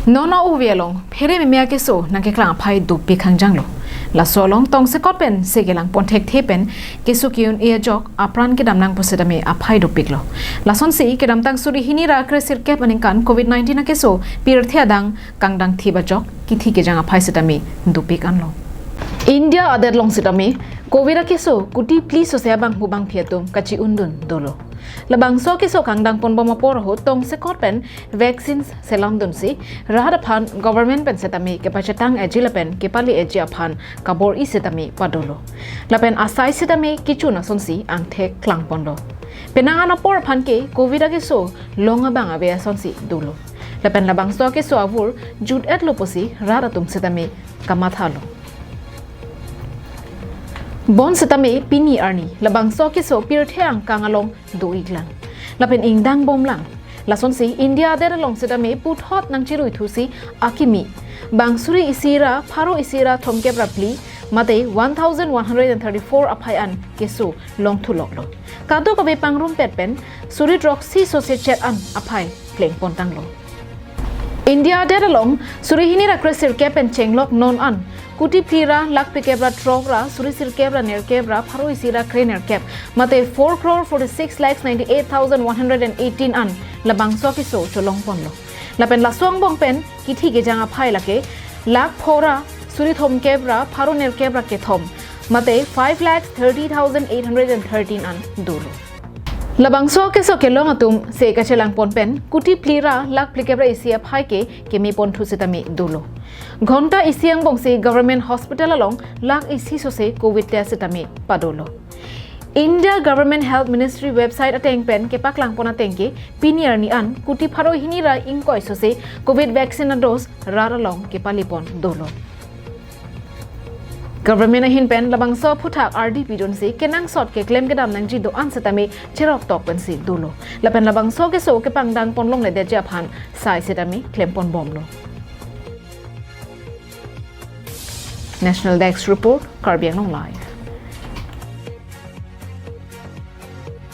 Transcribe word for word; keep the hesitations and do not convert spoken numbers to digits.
Non a-ove along phere meme akeso nangkeklang aphai dopik hangjanglo. Laso along tongsekot pen se kelang pon thekthe pen keso ke-un-e ajok apran kedam nangpo setame aphai dopiklo. Lasonsi kedamtang suri hini ra kre sirkep aningkan covid nineteen akeso pirthe adang kangdang thip ajok kithi kejang aphai setame dopik anlo. India adet along setame covid akeso kuti phli sose abang hu bangphi atum kachi-undun dolo. Labangso akeso kangdang ponbom apor ahut tongsekot pen vaccines selamdunsi rat aphan government pen setame kepachetang eji lapen kepale eji aphan kabor-i setame padolo. Lapen asai setame kichun asonsi angthek klang ponlo. Penang an apor aphan ke covid akeso long abang ave asonsi dolo. Lapen labangso akeso avur jut-etlo pusi rat atum setame kamathalo. Bon setame pini arni labangso akeso pirthe angkang along do-iklang lapen ingdang bomlang. Lasonsi India adet along setame puthot nangchirui thusi akimi bang suri isi ra pharo isi ra thomkep ra phli mate one thousand one hundred and thirty-four aphai an keso longthuloklo. Kadokave pangrumpet pen suri throksi sose chet an aphai pleng pontanglo. India adet along suri hini ra kre sirkep pen chenglok non an kuti phli ra lakh phlikep ra throk ra suri sirkep ra nerkep ra pharo isi ra kre nerkep mate four crore forty-six lakhs ninety-eight thousand one hundred and eighteen an labangso akeso cholong ponlo. Lapen laso angbong pen kithi kejang aphai lake lakh pho ra suri thomkep ra pharo nerkep ra kethom mate five lakhs thirty thousand eight hundred and thirteen an dolo. Labangso akeso kelong atum se kachelang pon pen kuti phli ra lakh phlikep ra isi aphai ke keme ponthu setame dolo. Ghonta isi angbongsi government hospital along lakh isi sose covid test setame padolo. India Government Health Ministry website ateng pen kepaklang pon ateng ke pini arni an kuti pharo hini ra ingkoi sose covid vaccine adose rat along kepale pon dolo. Government ahin pen labangso aphuthak ardi pidunsi kenangsot keklem kedam nangji do-an setame cherok tok pensi dolo. Lapen labangso akeso kepangdang ponlongledetji aphan sai setame klem ponbomlo. National Desk Report, Karbi Anglong Live.